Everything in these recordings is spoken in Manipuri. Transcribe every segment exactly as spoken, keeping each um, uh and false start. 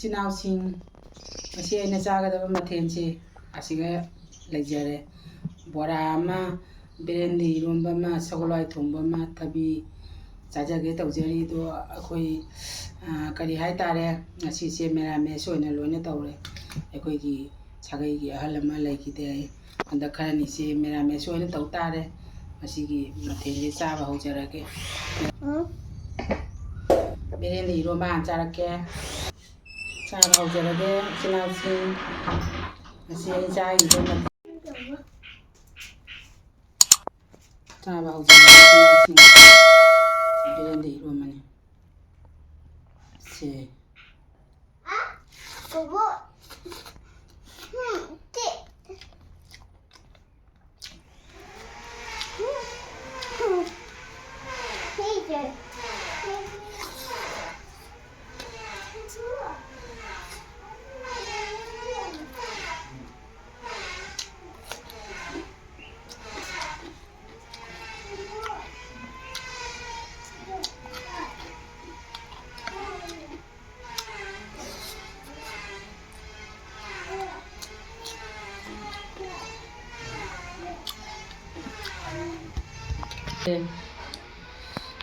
ꯏꯆꯤꯟ ꯏꯅꯥꯎꯁꯤꯡ, ꯉꯁꯤ ꯑꯩꯅ ꯆꯥꯒꯗꯕ ꯃꯊꯦꯜꯁꯤ ꯑꯁꯤꯒ ꯂꯩꯖꯔꯦ꯫ ꯕꯣꯔꯥ ꯑꯃ, ꯕꯦꯔꯦꯟꯗꯤ ꯏꯔꯣꯟꯕ ꯑꯃ, ꯁꯒꯣꯜ ꯍꯋꯥꯏ ꯊꯣꯡꯕ ꯑꯃ, ꯊꯕꯤ ꯆꯥꯖꯒꯦ ꯇꯧꯖꯔꯤ꯫ ꯑꯗꯣ ꯑꯩꯈꯣꯏ, ꯑ, ꯀꯔꯤ ꯍꯥꯏꯇꯥꯔꯦ, ꯉꯁꯤꯁꯦ ꯃꯦꯔꯥꯃꯦꯁ ꯑꯣꯏꯅ ꯂꯣꯏꯅ ꯇꯧꯔꯦ꯫ ꯑꯩꯈꯣꯏꯒꯤ ꯁꯥꯒꯩꯒꯤ ꯑꯍꯜ ꯑꯃ ꯂꯩꯈꯤꯗꯦ꯫ ꯍꯟꯗꯛ ꯈꯔꯅꯤꯁꯤ ꯃꯦꯔꯥꯃꯦꯁ ꯑꯣꯏꯅ ꯇꯧ ꯇꯥꯔꯦ꯫ ꯉꯁꯤꯒꯤ ꯃꯊꯦꯜꯁꯦ ꯆꯥꯕ ꯍꯧꯖꯔꯒꯦ꯫ ꯕꯦꯔꯦꯟꯗꯤ ꯏꯔꯣꯟꯕ ꯍꯥꯟꯅ ꯆꯥꯔꯛꯀꯦ꯫ ꯆꯥꯕ ꯍꯧꯖꯔꯒꯦ, ꯏꯆꯤꯟ ꯏꯅꯥꯎꯁꯤꯡ꯫ ꯉꯁꯤ ꯑꯩ ꯆꯥꯔꯤꯕ ꯃꯊꯦꯜ, ꯆꯥꯕ ꯍꯧꯖꯔꯒꯦ, ꯏꯆꯤꯟ ꯏꯅꯥꯎꯁꯤꯡ꯫ ꯕꯦꯔꯦꯟꯗꯤ ꯏꯔꯣꯟꯕꯅꯤ꯫ ꯁꯦ꯫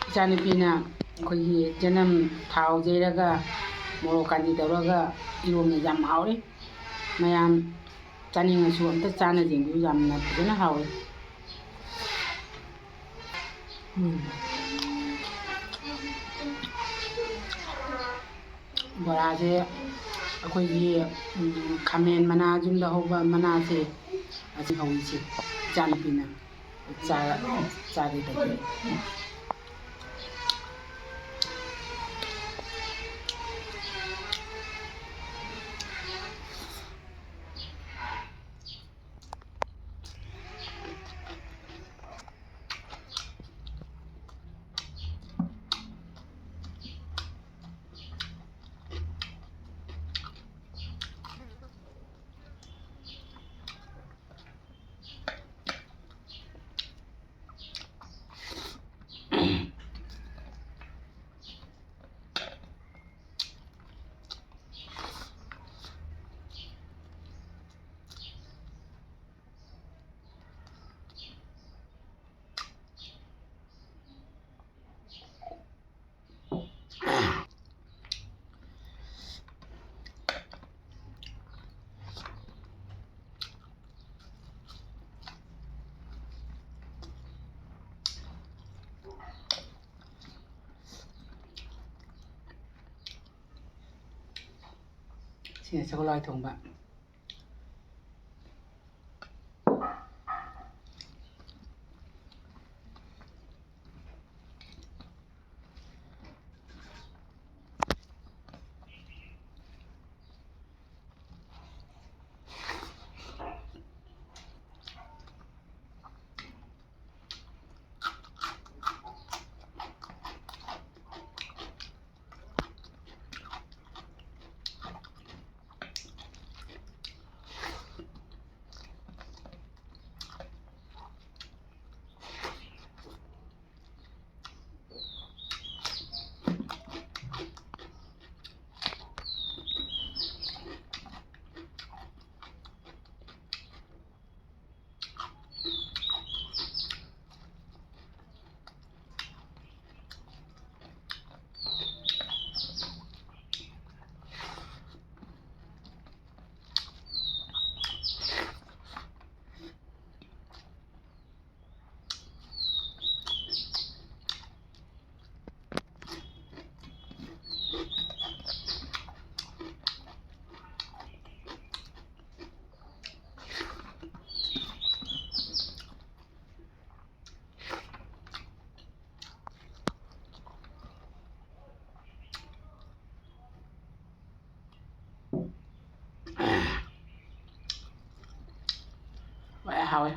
ꯏꯆꯥꯅꯨꯄꯤꯅ ꯑꯩꯈꯣꯏꯒꯤ ꯆꯅꯝ ꯊꯥꯎ ꯌꯩꯔꯒ ꯃꯣꯔꯣꯛ ꯀꯥꯟꯗꯤ ꯇꯧꯔꯒ ꯏꯔꯣꯟꯕ ꯌꯥꯝ ꯍꯥꯎꯔꯤ꯫ ꯃꯌꯥꯝ ꯆꯥꯅꯤꯡꯉꯁꯨ ꯑꯝꯇ ꯆꯥꯅ ꯌꯦꯡꯕꯤꯌꯨ, ꯌꯥꯝꯅ ꯐꯖꯅ ꯍꯥꯎꯋꯤ꯫ ꯎꯝ꯫ ꯕꯣꯔꯥꯁꯦ ꯑꯩꯈꯣꯏꯒꯤ, ꯎꯝ, ꯈꯥꯃꯦꯟ ꯃꯅꯥ, ꯌꯨꯝꯗ ꯍꯧꯕ ꯃꯅꯥꯁꯦ, ꯑꯁꯤ ꯍꯧꯔꯤꯁꯦ ꯏꯆꯥꯅꯨꯄꯤꯅ ꯆꯥ-, ꯆꯥꯒꯦ ꯇꯧꯕ꯫ ꯁꯤꯅ ꯁꯒꯣꯜ ꯍꯋꯥꯏ ꯊꯣꯡꯕ꯫ ꯂꯣꯏ ꯍꯥꯎꯋꯦ꯫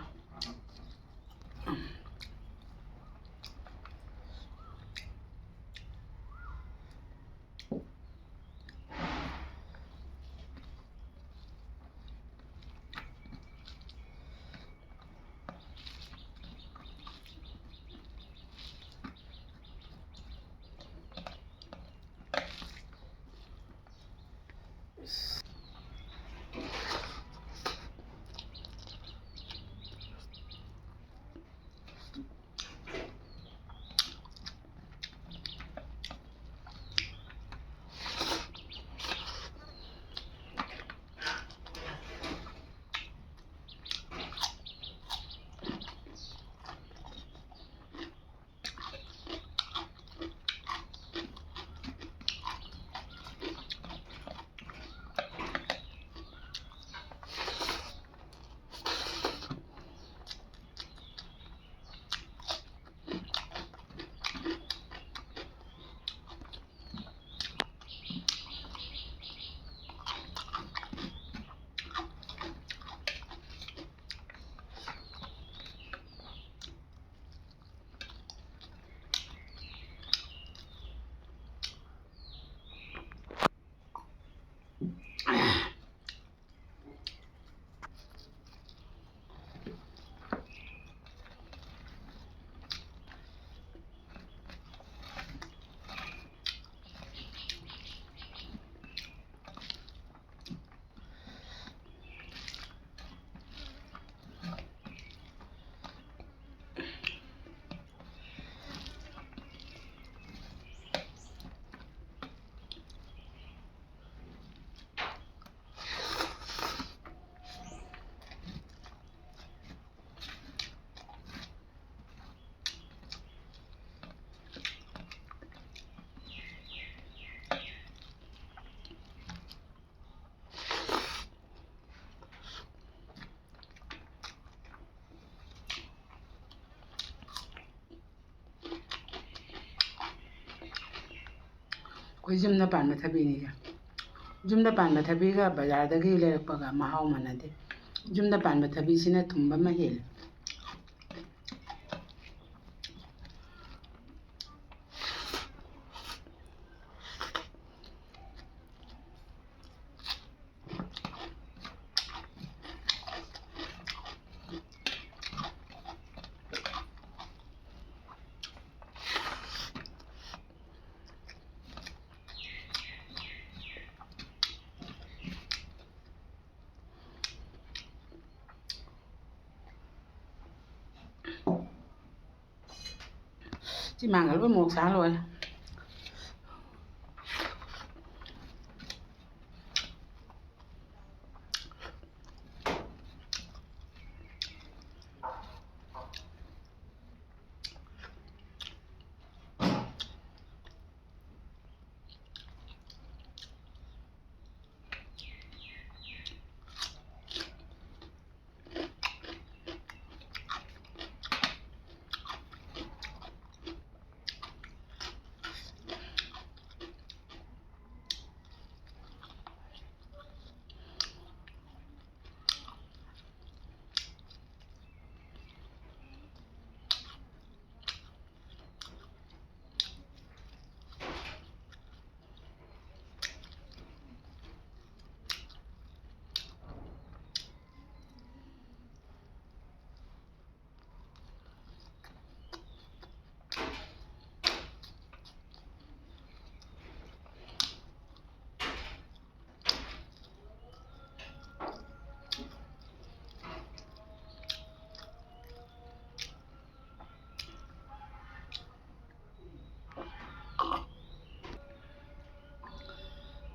ꯌꯨꯝꯗ ꯄꯥꯟꯕ ꯊꯕꯤꯅꯤꯁꯦ꯫ ꯌꯨꯝꯗ ꯄꯥꯟꯕ ꯊꯕꯤꯒ ꯕꯖꯥꯔꯗꯒꯤ ꯂꯩꯔꯛꯄꯒ ꯃꯍꯥꯎ ꯃꯥꯟꯅꯗꯦ꯫ ꯌꯨꯝꯗ ꯄꯥꯟꯕ ꯊꯕꯤꯁꯤꯅ ꯊꯨꯝꯕ ꯑꯃ ꯍꯦꯜꯂꯦ꯫ ꯆꯤꯃꯥꯡꯒ ꯂꯣꯏ ꯃꯣꯔꯣꯛ ꯁꯥ ꯂꯣꯏꯔꯦ꯫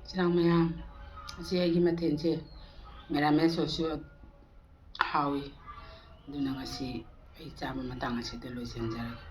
ꯆꯤꯟꯅꯥꯎ ꯃꯌꯥꯝ, ꯉꯁꯤ ꯑꯩꯒꯤ ꯃꯊꯦꯜꯁꯦ ꯃꯦꯔꯥꯃꯦꯁ ꯑꯣꯏꯁꯨ ꯍꯥꯎꯏ꯫ ꯑꯗꯨꯅ ꯉꯁꯤ ꯑꯩ ꯆꯥꯕ ꯃꯇꯥꯡ ꯑꯁꯤꯗ ꯂꯣꯏꯁꯤꯟꯖꯔꯒꯦ꯫